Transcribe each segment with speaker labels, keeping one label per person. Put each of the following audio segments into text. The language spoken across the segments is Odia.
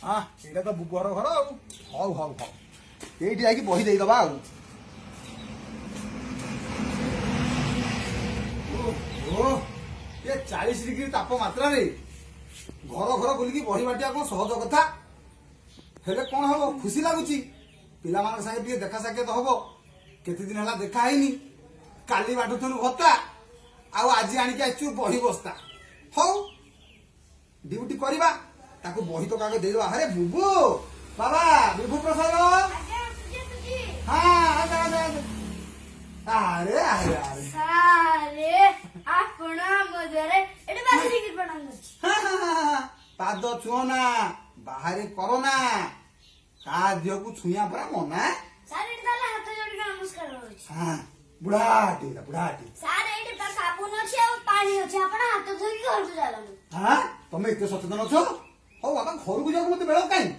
Speaker 1: ହଁ, ଏଇଟା ତ ବୁବୁହର ଘର ଆଉ। ହଉ ହଉ ହଉ, ଏଇଠି ଯାଇକି ବହି ଦେଇଦବା ଆଉ। ଓ, ଏ 40 ଡିଗ୍ରୀ ତାପମାତ୍ରାରେ ଘର ଘର ବୁଲିକି ବହି ବାଣ୍ଟିବା କଣ ସହଜ କଥା? ହେଲେ କଣ ହବ, ଖୁସି ଲାଗୁଛି। ପିଲାମାନଙ୍କ ସାଙ୍ଗେ ଟିକେ ଦେଖା ସାକ୍ଷାତ ହବ। କେତେ ଦିନ ହେଲା ଦେଖା ହେଇନି। କାଲି ବାଣ୍ଟୁଥିଲୁ ଭତ୍ତା, ଆଉ ଆଜି ଆଣିକି ଆସିଛୁ ବହି ବସ୍ତା। ହଉ, ଡ୍ୟୁଟି କରିବା। ତାକୁ ବହି ତ କାଗଜ ଦେଇଦବା। ଆରେ ବୁବୁ ବାବା, ବିଭୁ ପ୍ରସାଦ। ହଁ, ଆସେ ଆସେ ଆସେ। ଆରେ ଆରେ ଆରେ!
Speaker 2: ସାରେ, ଆପଣ ଆମ ଦ୍ୱାରା ଏଠି ବାସିକି ପ୍ରଣାମ କରୁଛି।
Speaker 1: ହଁ, ହଁ, ହଁ, ହଁ। ପାଦ ଛୁଅଁ ନା, ବାହାରେ କରୋନା। ତା ଦେହକୁ ଛୁଇଁବା ପରା ମନା।
Speaker 2: ସାର୍, ଏଠି ତାହେଲେ ହାତ ଯୋଡ଼ିକି ନମସ୍କାର ରହୁଛି।
Speaker 1: ହଁ, ବୁଢାଟି, ଏଇଟା ବୁଢାଟି।
Speaker 2: ସାର୍, ଏଇଠି ସାବୁନ ଅଛି ଆଉ ପାଣି ଅଛି। ଆପଣ ହାତ ଧୋଇକି ଘରକୁ ଚାଲନ୍ତୁ।
Speaker 1: ହଁ, ତମେ ଏତେ ସଚେତନ ଅଛ। ହଉ ବାବା, ଘରକୁ ଯିବାକୁ ମତେ ବେଳ କାହିଁ?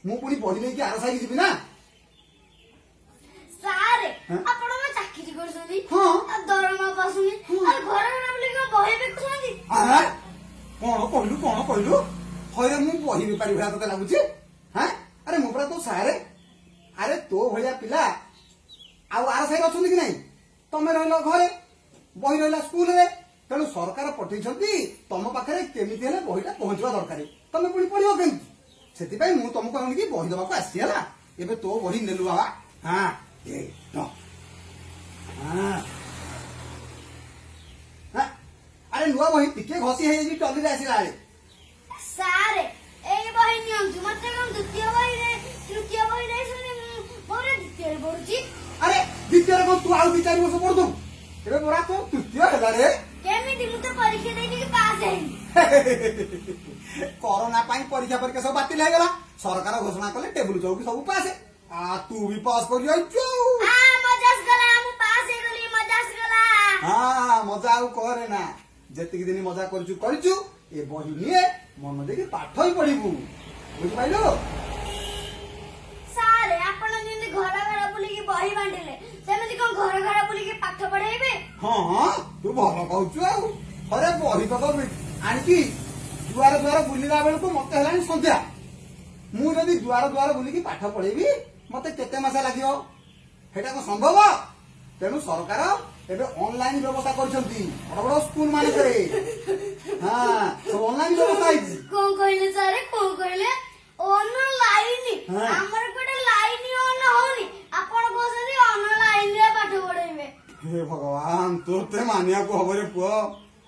Speaker 1: ମୁଁ ପୁଣି ବହି ନେଇକି ଆର ସାହିକି ଯିବି ନା।
Speaker 2: ସାର୍,
Speaker 1: ହଁ?
Speaker 2: ଆପଣ କଣ ଚାକିରି କରୁଛନ୍ତି?
Speaker 1: ହଁ।
Speaker 2: ଆଉ ଦରମା ପାଉଛନ୍ତି? ଆଉ ଘର ଘର ବୁଲିକି କଣ ବହି ବିକୁଛନ୍ତି?
Speaker 1: ଆଁ? କଣ କହିଲୁ, କଣ କହିଲୁ? ହଇରେ, ମୁଁ ବହି ବେପାରୀ ଭଳିଆ ତତେ ଲାଗୁଛି? ହାଁ, ଆରେ ମୁଁ ପରା ତୋ ସାରେ। ଆରେ ତୋ ଭଳିଆ ପିଲା ଆଉ ଆର ସାହିରେ ଅଛନ୍ତି କି ନାହିଁ? ତମେ ରହିଲ ଘରେ, ବହି ରହିଲା ସ୍କୁଲରେ। ତେଣୁ ସରକାର ପଠେଇଛନ୍ତି ତମ ପାଖରେ କେମିତି ହେଲେ ବହିଟା ପହଞ୍ଚିବା ଦରକାର। ତମେ ପୁଣି ପଢିବ କେମିତି? ସେଥିପାଇଁ ମୁଁ ତମକୁ ଆଣିକି ବହି ଦବାକୁ ଆସିଛି। ହେଲା, ଏବେ ତୋ ବହି ନେଲୁ ବାବା। ହଁ, ଏ ନ। ହଁ ହଁ, ଆରେ ନୂଆ ବହି, ଟିକେ ଘଷି ହେଇଯାଇଛି ଟଲିରେ ଆସିଲା ବେଳେ।
Speaker 2: ସାର୍, ଏଇ ବହି ନିଅନ୍ତୁ। ମତେ କଣ ଦ୍ୱିତୀୟ ବହିରେ ତୃତୀୟ ବହି ଦେଇଛନ୍ତି? ମୁଁ ମୋର ଦ୍ୱିତୀୟରେ ପଢୁଛି।
Speaker 1: ଆରେ, ଦ୍ୱିତୀୟରେ କଣ ତୁ ଆଉ 2-4 ବର୍ଷ ପଢୁଥିବୁ? ଏବେ ପରା ତୋ ତୃତୀୟ ହେଲା ରେ।
Speaker 2: କେମିତି? ମୁଁ ତ ପରୀକ୍ଷା ଦେଇକି ପାସ୍ ହେଇନି।
Speaker 1: କରୋନା ପାଇଁ ପରୀକ୍ଷା ପରୀକ୍ଷା ସବୁ ବାତିଲ ହେଇଗଲା। ସରକାର ଘୋଷଣା କଲେ ଟେବୁଲ ଚୌକି ସବୁ ପାସ୍। ଆ ତୁ ବି ପାସ୍ କରି ଯାଇଛୁ ଆଉ।
Speaker 2: ଆ, ମଜା ଆସିଗଲା! ମୁଁ ପାସ୍ ହେଇଗଲି, ମଜା ଆସିଗଲା!
Speaker 1: ହଁ, ମଜା ଆଉ କରେ ନା। ଯେତିକି ଦିନ ମଜା କରିଛୁ କରିଛୁ। ଏ ବହି ନିଏ, ମନ ଦେଇକି ପାଠ ହିଁ ପଢିବୁ। ବୁଝିପାରିଲୁ?
Speaker 2: ସାର୍, ଆପଣ ଯେମିତି ଘର ଘର ବୁଲିକି ବହି ବାଣ୍ଟିଲେ, ସେମିତି କଣ ଘର ଘର ବୁଲିକି ପାଠ ପଢେଇବେ?
Speaker 1: ହଁ, ତୁ ଭଲ କହୁଛୁ। ଆଉ ଥରେ ବହି ତକ ଆଣିକି ଦୁଆର ଦୁଆର ବୁଲିଲା ବେଳକୁ ମତେ ହେଲାଣି ସନ୍ଧ୍ୟା। ମୁଁ ଯଦି ଦୁଆର ଦୁଆର ବୁଲିକି ପାଠ ପଢେଇବି, ମତେ କେତେ ମାସ ଲାଗିବ? ସେଇଟା କଣ ସମ୍ଭବ? ତେଣୁ ସରକାର ଏବେ ଅନଲାଇନ ବ୍ୟବସ୍ଥା କରିଛନ୍ତି ବଡ ବଡ ସ୍କୁଲ ମାନଙ୍କରେ। ହଁ, ସବୁ ଅନଲାଇନ ବ୍ୟବସ୍ଥା ହେଇଛି।
Speaker 2: କଣ କହିଲେ ସାର୍, କଣ କହିଲେ? ଅନଲାଇନ?
Speaker 1: ହଁ।
Speaker 2: ଆମର ଗୋଟେ ଲାଇନ ଅନ ହଉନି, ଆପଣ କହୁଛନ୍ତି ଅନଲାଇନ ରେ ପାଠ ପଢେଇବେ।
Speaker 1: ହେ ଭଗବାନ, ତୋତେ ମାନିବାକୁ ହବ ରେ ପୁଅ।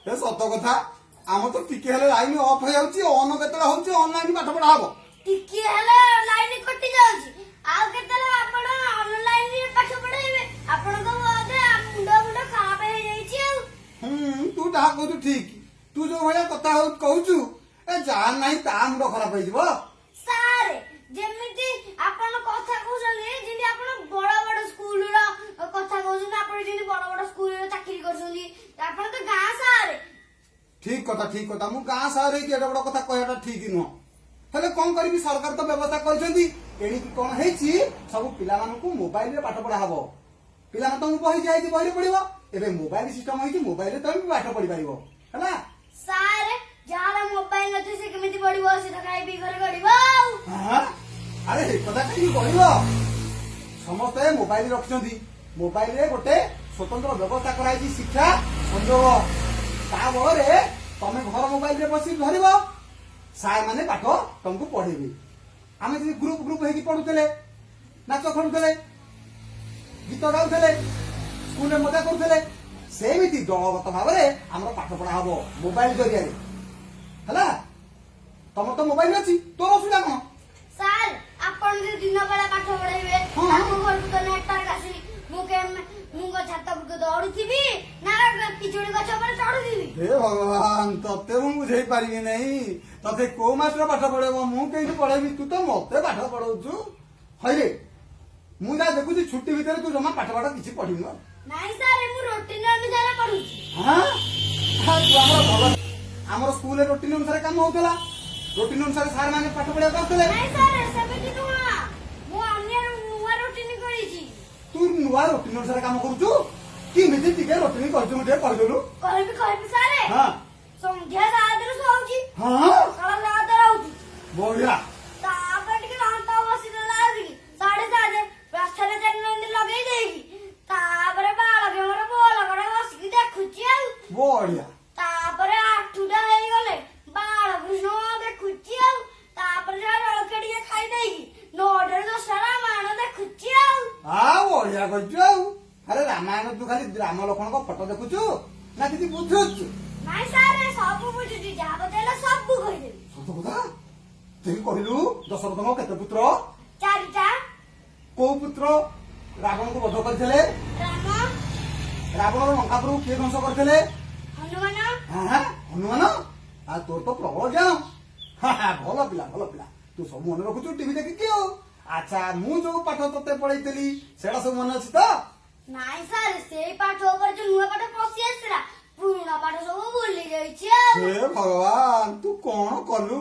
Speaker 1: ଏ ସତ କଥା, ଆମର ତ ଟିକେ ହେଲେ ଲାଇନ ଅଫ୍ ହେଇଯାଉଛି। ଅନ କେତେବେଳେ ହଉଛି ଅନଲାଇନ ପାଠ ପଢା ହବ?
Speaker 2: ଟିକେ ହେଲେ ଲାଇନ କଟି ଯାଉଛି, ଆଉ କେତେବେଳେ ଆପଣ ଅନଲାଇନ ରେ ପାଠ ପଢେଇବେ? ଆପଣଙ୍କ ବୋଧେ ମୁଣ୍ଡ ମୁଣ୍ଡ ଖରାପ ହେଇଯାଇଛି ଆଉ।
Speaker 1: ହୁଁ, ତୁ ଯାହା କହୁଛୁ ଠିକ। ତୁ ଯୋଉ ଭଳିଆ କଥା କହୁଛୁ, ଏ ଯାହା ନାହିଁ ତା ମୁଣ୍ଡ ଖରାପ ହେଇଯିବ।
Speaker 2: ସାର୍, ଯେମିତି ଆପଣ କଥା କହୁଛନ୍ତି, ଯେମିତି ଆପଣ ବଡ ବଡ ସ୍କୁଲର କଥା କହୁଛନ୍ତି, ଆପଣ ଯେମିତି ବଡ ବଡ ସ୍କୁଲରେ ଚାକିରି କରୁଛନ୍ତି। ଆପଣ ତ ଗାଁ ସାର୍।
Speaker 1: ଠିକ କଥା, ଠିକ କଥା। ମୁଁ ଗାଁ ସାର୍ ହେଇକି ଏଡେ ବଡ କଥା କହିବାଟା ଠିକ ନୁହଁ। ହେଲେ କଣ କରିବି, ସରକାର ତ ବ୍ୟବସ୍ଥା କରିଛନ୍ତି। ଏଣିକି କଣ ହେଇଛି, ସବୁ ପିଲାମାନଙ୍କୁ ମୋବାଇଲରେ ପାଠ ପଢା ହବ। ପିଲାମାନେ, ତମକୁ ବହି ଦିଆହେଇଛି, ବହିରେ ପଢିବ। ଏବେ ମୋବାଇଲ ସିଷ୍ଟମ ହେଇଛି, ମୋବାଇଲରେ ତମେ ବି ପାଠ ପଢିପାରିବ। ହେଲା?
Speaker 2: ସାର୍, ଯାହାର ମୋବାଇଲ ନଥିବ ସେ କେମିତି ପଢିବ? ସେ ତ ଖାଇ ପିଇ ଘରେ ଗଡିବ ଆଉ।
Speaker 1: ହଁ? ଆରେ, ସେ କଥା କାହିଁକି କହିବ? ସମସ୍ତେ ମୋବାଇଲ ରଖିଛନ୍ତି। ମୋବାଇଲରେ ଗୋଟେ ସ୍ୱତନ୍ତ୍ର ବ୍ୟବସ୍ଥା କରାଯାଇଛି, ଶିକ୍ଷା ସଂଯୋଗ। ତା ବଳରେ ତମେ ଘର ମୋବାଇଲରେ ବସି ଧରିବ, ସାର୍ ମାନେ ପାଠ ତମକୁ ପଢେଇବେ। ଆମେ ଯଦି ଗ୍ରୁପ ଗ୍ରୁପ ହେଇକି ପଢୁଥିଲେ, ନାଚ ଖେଳୁଥିଲେ, ଗୀତ ଗାଉଥିଲେ, ସ୍କୁଲରେ ମଜା କରୁଥିଲେ, ସେମିତି ଦଳଗତ ଭାବରେ ଆମର ପାଠ ପଢା ହବ ମୋବାଇଲ ଜରିଆରେ। ହେଲା? ତମର ତ ମୋବାଇଲ ଅଛି, ତୋର ଅସୁବିଧା କଣ?
Speaker 2: ସାର୍, ଆପଣ ଯଦି ଦିନ ବେଳା ପାଠ ପଢେଇବେ, ଆମ ଘରକୁ ତ ନେଟୱାର୍କ ଆସୁନି। ମୁଁ କଣ ଛାତ ଉପରକୁ ଦୌଡୁଥିବି ନା ପିଜୁଳି ଗଛ ଉପରେ ଚଢୁଥିବି?
Speaker 1: ହେ ଭଗବାନ, ତତେ ମୁଁ ବୁଝେଇ ପାରିବି ନାହିଁ। ତତେ କୋଉ ମାଷ୍ଟର ପାଠ ପଢେଇବ? ମୁଁ କେମିତି ପଢେଇବି? ତୁ ତ ମତେ ପାଠ ପଢଉଛୁ। ହଇରେ, ମୁଁ ଯାହା ଦେଖୁଛି, ଛୁଟି ଭିତରେ ତୁ ଜମା ପାଠ ପାଠ କିଛି ପଢିନୁ ଆଉ।
Speaker 2: ନାଇଁ ସାର୍, ମୁଁ ରୋଟିନ ଅନୁସାରେ ପଢୁଛି।
Speaker 1: ହଁ ହଁ, ତୁ ଆମର ଭଲ। ଆମର ସ୍କୁଲରେ ରୋଟିନ ଅନୁସାରେ କାମ ହଉଥିଲା। ରୋଟିନ ଅନୁସାରେ ସାର୍ ମାନେ ପାଠ ପଢିବାକୁ ଆସୁଥିଲେ।
Speaker 2: ନାଇଁ ସାର୍, ସେମିତି ନୁହଁ। ମୁଁ ଅନ୍ୟ ନୂଆ ରୋଟିନ କରିଛି।
Speaker 1: ତୁ ନୂଆ ରୋଟିନ ଅନୁସାରେ କାମ କରୁଛୁ? କେମିତି ଟିକେ ରୋଟିନ କରିଛୁ, ମୁଁ ଟିକେ କହିଦେଲୁ।
Speaker 2: କହିବି, କହିବି ସାର୍। ସନ୍ଧ୍ୟା 7ରୁ ଶୋଉଛି। ସକାଳ 7ରେ ଉଠୁଛି।
Speaker 1: ବଢିଆ। ବଢିଆ।
Speaker 2: ତାପରେ 8ଟା ହେଇଗଲେ ବାଳକୃଷ୍ଣ ଦେଖୁଛି ଆଉ। ତାପରେ ଯାହା ଜଳଖିଆ ଟିକେ ଖାଇ ଦେଇକି 9ଟାରୁ 10ଟା ରାମାୟଣ ଦେଖୁଛି ଆଉ।
Speaker 1: ଆଉ ବଢିଆ କରିଛୁ ଆଉ। ଆରେ, ରାମାୟଣ ତୁ ଖାଲି ରାମ ଲକ୍ଷ୍ମଣଙ୍କ ଫଟୋ ଦେଖୁଛୁ ନା କିଛି ବୁଝୁଛୁ?
Speaker 2: ନାଇଁ ସାର୍, ସବୁ ବୁଝୁଛି। ଯାହା ପଚାରିଲେ ସବୁ କହିଦେବି।
Speaker 1: ସତ କଥା ତୁଇ କହିଲୁ, ଦଶରଥଙ୍କ କେତେ ପୁତ୍ର?
Speaker 2: ଚାରିଟା।
Speaker 1: କୋଉ ପୁତ୍ର ରାବଣକୁ ବଧ କରିଥିଲେ?
Speaker 2: ରାମ।
Speaker 1: ରାବଣର ଲଙ୍କାପୁରକୁ କିଏ ଧ୍ୱଂସ କରିଥିଲେ?
Speaker 2: ହନୁମାନ।
Speaker 1: ହଁ, ହନୁମାନ। ଆଉ ତୋର ତ ପ୍ରବଳ ଜ୍ଞାନ। ହଁ, ହଁ, ଭଲ ପିଲା, ଭଲ ପିଲା। ତୁ ସବୁ ମନେ ରଖୁଛୁ ଟିଭି ଦେଖିକି ଆଉ। ଆଚ୍ଛା, ମୁଁ ଯୋଉ ପାଠ ତତେ ପଢେଇଥିଲି ସେଇଟା ସବୁ ମନେ ଅଛି ତ?
Speaker 2: ନାଇଁ ସାର୍, ସେଇ ପାଠ ଉପରେ ଯୋଉ ନୂଆ ପାଠ ପଶି ଆସିଲା, ପୁରୁଣା ପାଠ ସବୁ ଭୁଲି ଯାଇଛି ଆଉ।
Speaker 1: ହେ ଭଗବାନ, ତୁ କଣ କଲୁ?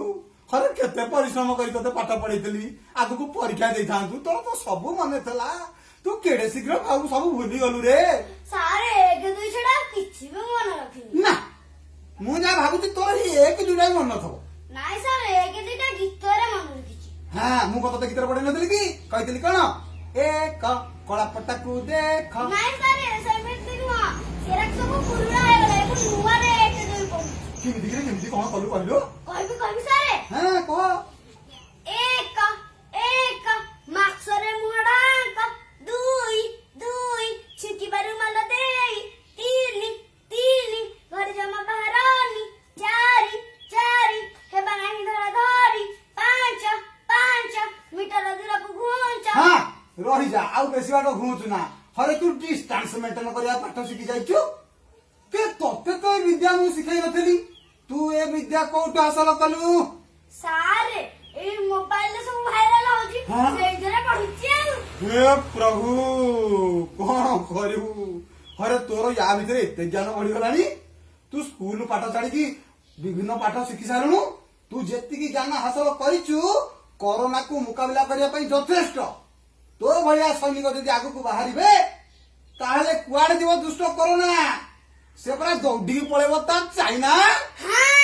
Speaker 1: ଆରେ, କେତେ ପରିଶ୍ରମ କରି ତତେ ପାଠ ପଢେଇଥିଲି, ଆଗକୁ ପରୀକ୍ଷା ଦେଇଥାନ୍ତୁ। ତୋର ତ ସବୁ ମନେ ଥିଲା, ତୁ କେଡେ ଶୀଘ୍ର ଆଉ ସବୁ ଭୁଲିଗଲୁ ରେ?
Speaker 2: ସାର୍, ଏକ ଦୁଇ ଛଡା ଆଉ କିଛି ବି ମନେ ରଖିନି।
Speaker 1: ନା, ମୁଁ ଯାହା ଭାବୁଛି ତୋର ଏଇ ଏକ ଦୁଇଟା ବି ମନେ ନଥିବ।
Speaker 2: ନାଇଁ ସାର୍, ଏକ ଦୁଇଟା ଗୀତରେ ମନେ ରଖିଛି।
Speaker 1: ହଁ, ମୁଁ କଣ ତତେ ଗୀତରେ ପଢେଇ ନଥିଲି କି? କହିଥିଲି କଣ, ଏକ କଳାପଟାକୁ ଦେଖ।
Speaker 2: ନାଇଁ ସାର୍, ସେମିତି ନୁହଁ। ସେରା ସବୁ ପୁରୁଣା ହେଇଗଲା। ଏବେ ନୂଆରେ ଏକ ଦୁଇ ପଢୁଛି।
Speaker 1: କେମିତି କିରେ, କେମିତି କଣ କଲୁ କହିଲୁ?
Speaker 2: କହିବି, କହିବି ସାର୍।
Speaker 1: ହଁ, କହ।
Speaker 2: ଏକ ଏକ, ମାସ୍କରେ ମୁହଁ ଢାଙ୍କ। ଦୁଇ ଦୁଇ, ଛିଙ୍କିବାରୁ ମାଲ ଦେଇ। ତିନି ତିନି, ଘରେ ଜମା ବାହାରନି। ଚାରି ଚାରି, ହେବା ନାହିଁ ଧରା ଧରି। ପାଞ୍ଚ ପାଞ୍ଚ, ମିଟର ଦୂରକୁ ଘୁଞ୍ଚ।
Speaker 1: ହଁ, ରହିଯା, ଆଉ ବେଶୀ ବାଟ ଘୁଞ୍ଚୁ ନା। ହରେ, ତୁ ଡିଷ୍ଟାନ୍ସ ମେଣ୍ଟେନ କରିବା ପାଠ ଶିଖି ଯାଇଛୁ କେ? ତତେ ତ ଏ ବିଦ୍ୟା ମୁଁ ଶିଖେଇ ନଥିଲି। ତୁ ଏ ବିଦ୍ୟା କୋଉଠୁ ହାସଲ କଲୁ?
Speaker 2: ସାର୍, ଏଇ ମୋବାଇଲରେ ସବୁ ଭାଇରାଲ ହଉଛି।
Speaker 1: ହଁ?
Speaker 2: ସେଇଥିରେ ପଢୁଛି ଆଉ।
Speaker 1: ହେ ପ୍ରଭୁ, କଣ କରିବୁ? ହରେ, ତୋର ୟା ଭିତରେ ଏତେ ଜ୍ଞାନ ବଢିଗଲାଣି, ତୁ ସ୍କୁଲ ପାଠ ଛାଡିକି ବିଭିନ୍ନ ପାଠ ଶିଖି ସାରିଲୁଣୁ। ତୁ ଯେତିକି ଜ୍ଞାନ ହାସଲ କରିଛୁ, କରୋନାକୁ ମୁକାବିଲା କରିବା ପାଇଁ ଯଥେଷ୍ଟ। ତୋ ଭଳିଆ ସୈନିକ ଯଦି ଆଗକୁ ବାହାରିବେ, ତାହେଲେ କୁଆଡେ ଯିବ ଦୁଷ୍ଟ କରୋନା? ସେ ପରା ଦୌଡ଼ିକି ପଳେଇବ ତା ଚାଇନା।
Speaker 2: ହଁ।